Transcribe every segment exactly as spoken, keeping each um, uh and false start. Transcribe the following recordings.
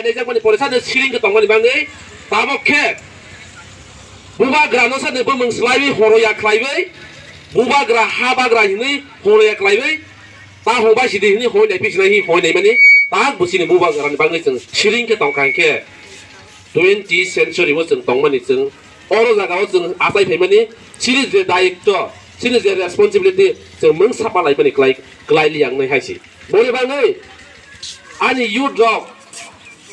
Naijakmani poresa no siring khe tongmani bagwi tabok khe bubagra no sa no bumung swlaiwi horoya khlaiwi bubagra ha bagra hinwi horoya khlaiwi ta hobai sidi hinwi hoi nai pisinai hi hoi nai mani tak bo chini bubagra ni bagwi chwng siring khe tongkha hinkhe twenty century o chwng tongmani chwng oro jaga o chwng achai phaimani chini je dayitto chini je responsibility chwng mung sapa laimani klai klai liya wngnai hai se. Boni bagwi ani youth rok,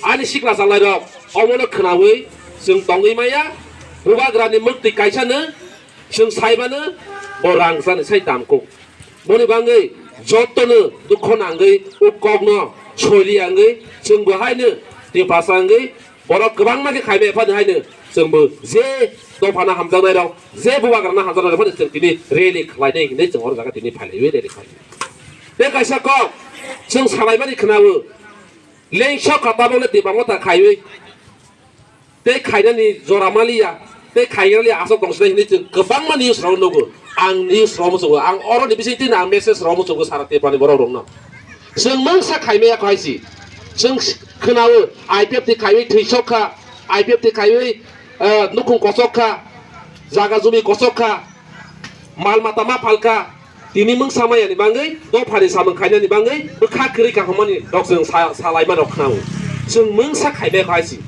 ani sikla chalai rok omono khwnawi chwng tongwi maya. Bubagrani mwktwi kaisano chwng saimano bo rang chani sai tamkuk. Boni bagwi jotono dukho nangwi o kokno soi liya wngwi chwng bo haino Tiprasa wngwi borok kwbangma khe khaimaya phano haino chwngbo je dophano hamjaknairok, je bubagrano hamjaknairok phano chwng tini rally khlainai hinwi chwng oro jaga tini phailaiwi rally khlai. Tei kaisa kok chwng salaimani khwnao, lengsa kha tabokle Tipra Motha khaiwi tei khainani jora maliya, tei khainani aswk tongsinai hinwi chwng kwbangma news rok nugo. Ang news rok muchungo, ang oroni bisingtwi ang message rok muchungo sara Tiprani borok rokno. Chwng mungsa khaimaya kho hai si. Chwng khwnao I P F T khaiwi thwisok kha, I P F T khaiwi, eh, nukhung kosok kha, jaga jumi kosok kha, mal mata ma phalkha, tini mungsa maya ni bagwi, dophani samung khainani bagwi, bwkha kwrwi kaham mani rok chwng sa-, salaima rok khwnao. Chwng mungsa khaimaya kho hai si.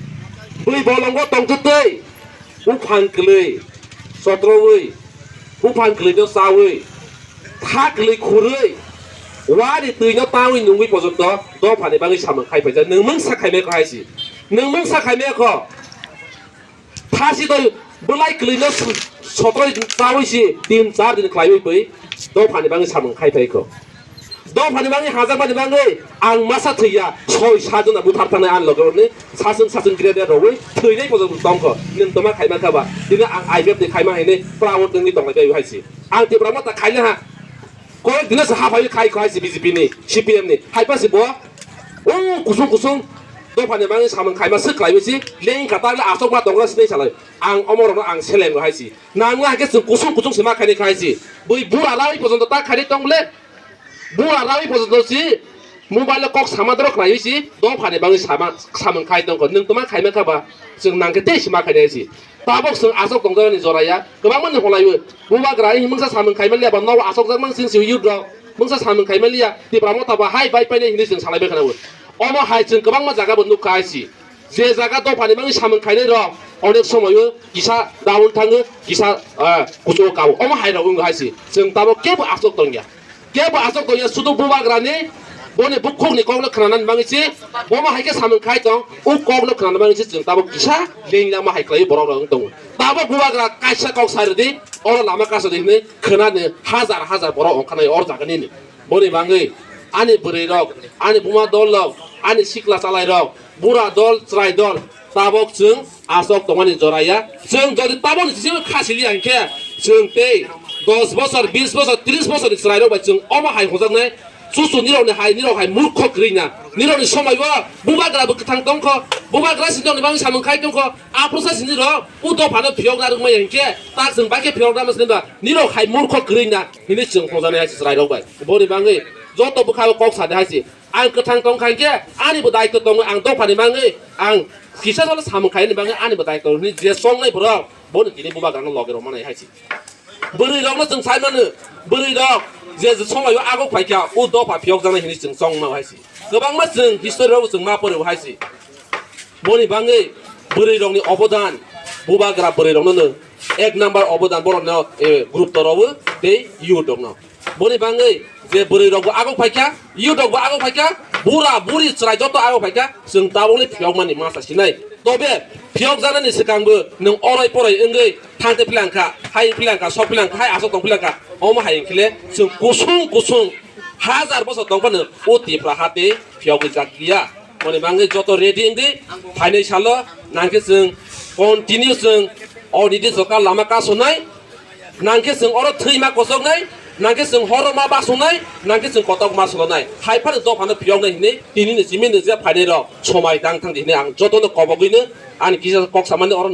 Bwi bolongo tongtwtwi, buphang kwlwi, sotrowi, buphang kwlwino chawi, tha kwlwi khurwi, wari twino tawi nungwi pojonto dophani bagwi samung khai phaijak. Nwng mungsa khaimaya kho hai si. Nwng mungsa khaimaya kho. Thasi doi bwlai kwlwino su-, sotroi chawi si tin char din khlaiwi bwi dophani bagwi samung khai phai kho. Dophani bagwi hajakmani bagwi ang masa thwiya soi sajona buthar thangnai ani loge rokni sasung sasung gre de rogwi thwinai pojo tong kho. Nwng toma khaima kha ba? Tini ang I P F ni khaima hinwi proud wngwi tonglai bai hai si. Ang Tipra Motha khaina ha. Koyek dino se ha phaiwi khai kho hai si B J P ni, C P M ni. Hai pa si bo. O kusung kusung dophani bagwi samung khaima swk khlaiwi si. Leng kha ta le aswk ma tongra sinai salai. Ang omo rokno ang seleng hai si. Nang la ke chwng kusung kusung se ma khaini khai si. Bui bura rawi pojonto ta khaini tong le. Bura rawi pojonto si. Mobile kok sama dorok khlaiwi si. Dophani bagwi sama samung khai tong kho. Nwng toma khaima kha ba? Chwng nang khe tei si ma khaini hai si. Tabok chwng aswk tongjaknani jora ya, kwbangma ni holaiwi. Bubagra wngwi mungsa samung khaimani ya, ba nogo aswkjak mang chwng si youth rok. Mungsa samung khaimani ya, Tipra Motha ba hai bai painai hinwi chwng salaibai khwnawi. Omo hai chwng kwbangma jaga bo nukha hai si. Je jaga dophani mangwi samung khainai rok, onek somoio kisa down thango, kisa, ah, kuchugo kabo. Omo hai rok wngwi hai si. Chwng tabok kebo aswk tongya. Kebo aswk tongya, sudu bubagrani, boni bukhukni kokno khwnanani bagwi se, bomo hai khe samung khai tong, o kokno khwnanani bagwi se chwng tabok kisa leng lama hai khlaiwi borok rok wng tongo. Tabok bubagra kaisa kok sai rwdi, oro lama kasadi hinwi khwnani hajar hajar borok ongkha nai or jaga nini. Boni bagwi ani bwrwi rok, ani buma dol rok, ani sikla chalai rok, bura dol, chwrai dol, tabok chwng aswk tongmani jora ya. Chwng jodi tabokni simi khasi liya hinkhe, chwng tei dos bosor, bis bosor, tris bosorni chwrairok bai chwng omo hai hwnjaknai, chuchu nirokni hai, nirok hai murkho kwrwi na. Nirokni somai o bubagra bo kwthang tongkho, bubagra si nirokni bagwi samung khai tongkho, aphuru sa si nirok o dophano phiyokna rwngmaya hinkhe, tak chwng bai khe phiyokna masa nirok hai murkho kwrwi na hinwi chwng hwnjaknai hai se chwrairok bai. Boni bagwi joto bwkha o kok sa de hai se. Ang kwthang tong kha hinkhe ani bo daitw tongo, ang dophani bagwi ang kisa salo samung khaini bagwi ani bo daitw tongo hinwi je chongnai borok bono tini bubagrano loge rw manai hai se. Bwrwi rokno chwng sai mano, bwrwi rok je je somai o agok phai kha o dopha phiyok jaknai hinwi chwng chong mano hai se. Kwbangma chwng history rok chwng ma pore hai se. Boni bagwi bwrwi rokni obodan, bubagra bwrwi rokno no ek number obodan borokno, eh, group torowo tei youth rokno. Boni bagwi je bwrwi rokbo agok phaikha, youth rokbo agok phaikha, bura buri chwrai joto agok phaikha, chwng tabukni phiyokmani masa sinai. Tobe phiyok janani swkangbo nwng orai porai wngwi thangte philangkha, hai philangkha, sok philangkha, hai aswk tong philangkha. Omo hai wngkhile chwng kusung kusung hajar bosor tong phano o Tipra hati phiyokgwi jak ya. Boni bagwi joto ready wngdi, phainai salo nangkhe chwng continue chwng o nini jokal lama kasonai. Nangkhe chwng oro thwima kosoknai, nangkhe chwng horo ma basonai, nangkhe chwng kotok ma solonai. Hai phano dophano phiyoknai hinwi tini ni simi ni je phainai rok somai tang thang di hinwi ang jotono kobogwino ani kisa kok samani oro